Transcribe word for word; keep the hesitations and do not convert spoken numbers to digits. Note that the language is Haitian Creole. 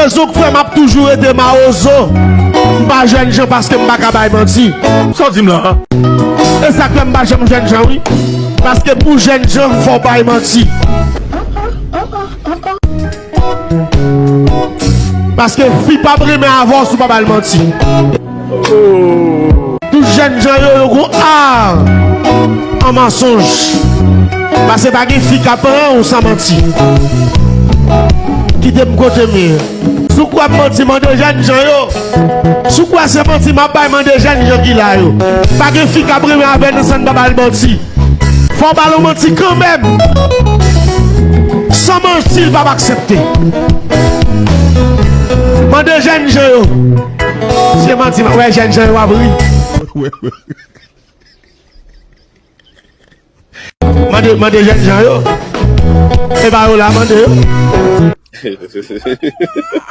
Rezon k fè m ap toujou rete mawozo, m pa jènjan paske m pa ka bay manti. Sa w di m la a? E sa k fè m pa janm jènjan, wi. Paske pou jènjan, fò w bay manti. Paske fi p ap renmen avè w si w pa ba l manti. Tout jènjan yo, yo gon a an mansonj. Paske pa gen fi k ap pran w san manti. Kite m kote m ye. Si w kwè m manti, mande jènjan yo. Si w kwè se manti m ap bay, mande jènjan ki la yo. Pa gen fi k ap renmen avè nou san n pa ba l manti. Fò w ba l yon manti kanmenm. San manti, l p ap aksepte. Mande jènjan yo. Se manti, m wè jènjan yo ap ri. Mande, mande jènjan yo. E pa yo la, mande yo.